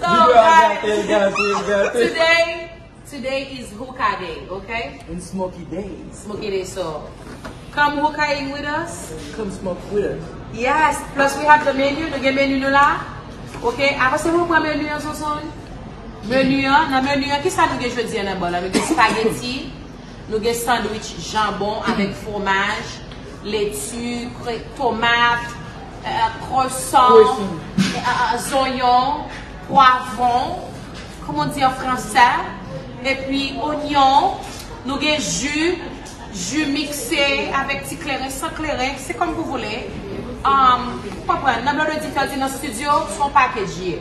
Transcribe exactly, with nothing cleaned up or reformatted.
So, guys, today, today is hookah day, okay? And smoky days. Smoky day, so come hookahing with us. Come smoke with us. Yes, plus we have the menu. Nou gen menu nou la. Ok, avanse pou pran menu an, Sonson. Menu an, nan menu an, kisa nou gen jodi an nan bòl la? Nou gen spaghetti, nou gen sandwich janbon avèk fromaj, leti, kre- tomat, euh, croissant, euh, euh, zonyon, pwavon, comment on dit en français? Epi onyon, nou gen ji, ji mikse avèk ti kleren, san kleren, c'est comme vous voulez. Um, ou konprann, nan Blondedy Thirty nan studio, se yon package ye.